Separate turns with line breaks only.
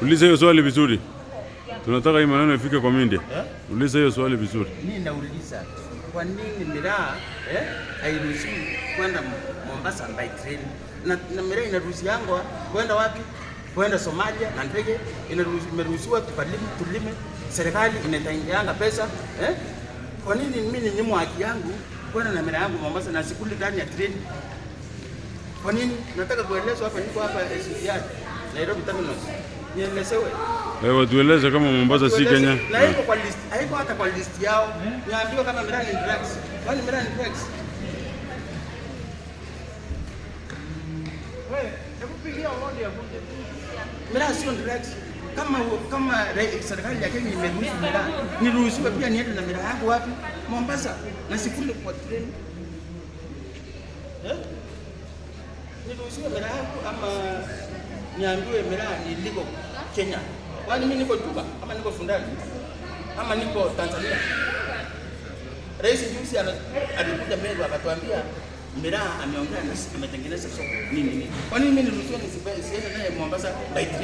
Uliza hiyo swali vizuri. Tunataka hii maneno ifike kwa media.
Eh?
Uliza hiyo swali vizuri.
Mimi nauliza kwa nini miraa hairuhusiwi kwenda Mombasa by train na miraa inaruhusiangwa kwenda wapi? Kwenda Somalia na ndege imeruhusiwa tukalime, tulime, serikali inatengeanga pesa eh? Kwa nini mimi ninyimwa haki yangu kwenda na miraa yangu Mombasa na sikuli ndani ya train? Kwa nini? Nataka kuelezwa hapa, niko hapa SGR Nairobi Terminus, nielezewe.
Eh, watueleze kama Mombasa si Kenya.
Na haiko kwa list, haiko hata kwa list yao. Niambiwa kama miraa ni drugs. Kwani miraa ni drugs? Miraa sio drugs. Kama serikali ya Kenya imeruhusu miraa, niruhusiwe pia niende na miraa yangu wapi? Mombasa na sikule kwa train. Eh? Niruhusiwe miraa yangu ama niambiwe miraa ni legal Kenya? Kwani mimi niko Juba ama niko Fundani ama niko Tanzania? Rais juzi alikuja Meru akatuambia miraa ameongea na ametengeneza soko nini nini. Kwa nini mimi niruhusiwe nisiende naye Mombasa by train?